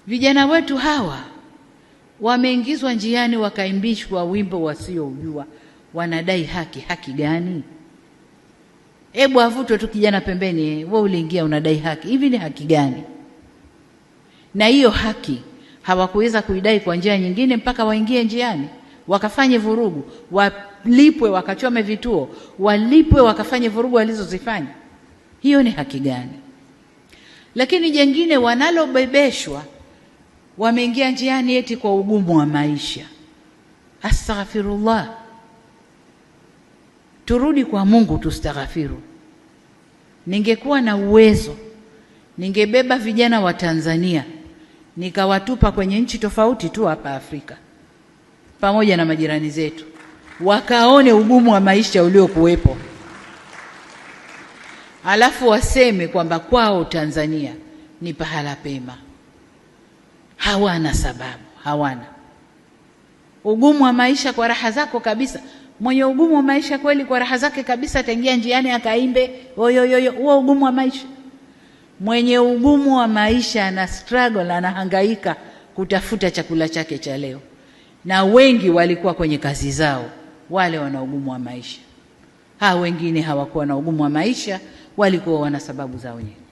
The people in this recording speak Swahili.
Vijana wetu hawa wameingizwa njiani, wakaimbishwa wimbo wasioujua, wanadai haki. Haki gani? Hebu avutwe tu kijana pembeni, wewe uliingia unadai haki, hivi ni haki gani? Na hiyo haki hawakuweza kuidai kwa njia nyingine mpaka waingie njiani wakafanye vurugu, walipwe, wakachome vituo, walipwe, wakafanye vurugu walizozifanya. Hiyo ni haki gani? Lakini jengine wanalobebeshwa, wameingia njiani eti kwa ugumu wa maisha. Astaghfirullah, turudi kwa Mungu tustaghfiru. Ningekuwa na uwezo ningebeba vijana wa Tanzania nikawatupa kwenye nchi tofauti tu hapa Afrika pamoja na majirani zetu, wakaone ugumu wa maisha uliokuwepo, alafu waseme kwamba kwao Tanzania ni pahala pema. Hawana sababu, hawana ugumu wa maisha kwa raha zako kabisa. Mwenye ugumu wa maisha kweli kwa raha zake kabisa ataingia njiani akaimbe oyoyoyo, huo ugumu wa maisha. Mwenye ugumu wa maisha ana struggle, anahangaika kutafuta chakula chake cha leo, na wengi walikuwa kwenye kazi zao, wale wana ugumu wa maisha. Hawa wengine hawakuwa na ugumu wa maisha, walikuwa wana sababu zao nyingi.